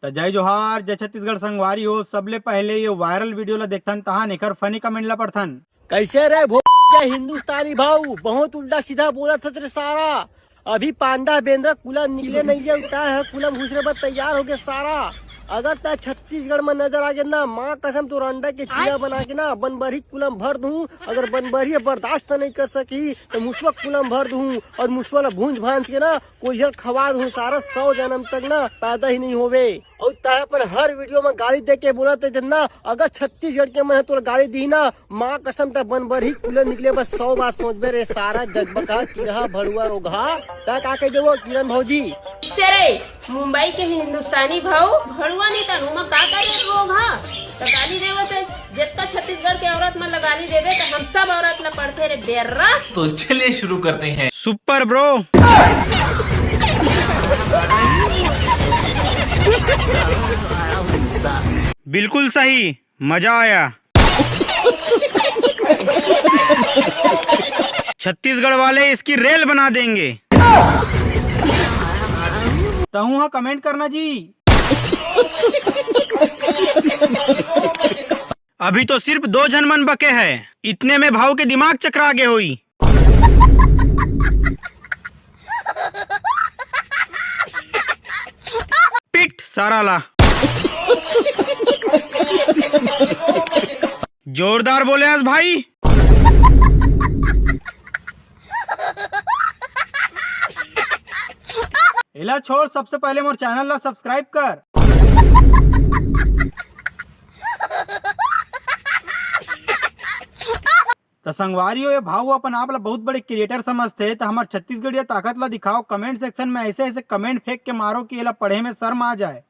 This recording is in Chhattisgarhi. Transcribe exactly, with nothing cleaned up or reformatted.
त जय जोहार, जय छत्तीसगढ़ संगवारी हो। सबले पहले ये वायरल वीडियो ला देखथन, तहान एकर फनी कमेंट ला पढ़थन। कैसे रे भो-, क्या हिंदुस्तानी भाऊ, बहुत उल्टा सीधा बोलत हस रे सारा। अभी पांडा बेंदरा कुला निकले नहीं है, उतार है कुलम घुसरे बर तैयार हो गए सारा। अगर तै छत्तीसगढ़ में नजर आ गए ना, माँ कसम तोर अंडा के चीला बना के ना बनबरही कुलम भर दूँ। अगर बनबरही बर्दाश्त नहीं कर सकी तो मुसवा कुलम भर दूँ और मुसवा ला भूंज भांज के ना कोई हल खवा दूँ सारा, सौ जन्म तक ना पैदा ही नहीं होवे। और तै अपन हर वीडियो में गाली दे के बोलत हे ना, अगर छत्तीसगढ़ के मन ह तोला गाली दी ना, माँ कसम तै बनबरही कुला निकले बस सौ बार सोचबे रे सारा गजबका किरहा भड़ुआ रोगहा। तै का कह देबो किरण भौजी? तेरे मुंबई के हिंदुस्तानी भाऊ भड़ुआ नहीं तनु मा का करे रोगहा? त गाली देवत हे, जितना छत्तीसगढ़ के औरत मन ला गाली देबे त हम सब औरत ला पड़थे रे बेर्रा। तो चलिए शुरू करते हैं। Super bro. बिल्कुल सही, मजा आया। छत्तीसगढ़ वाले इसकी रेल बना देंगे। तहू हा कमेंट करना जी। अभी तो सिर्फ दो झन मन बके है, इतने में भाऊ के दिमाग चकरा गे होई। पिट सारा ला। जोरदार बोले हस भाई। एला छोड़, सबसे पहले मोर चैनल ला सब्सक्राइब कर। त संगवारी हो, ये भाऊ अपन आप ला बहुत बड़े क्रिएटर समझथे, त हमर छत्तीसगढ़िया ताकत ला दिखाओ। कमेंट सेक्शन में ऐसे ऐसे कमेंट फेंक के मारो कि एला पढ़े में शर्म आ जाए।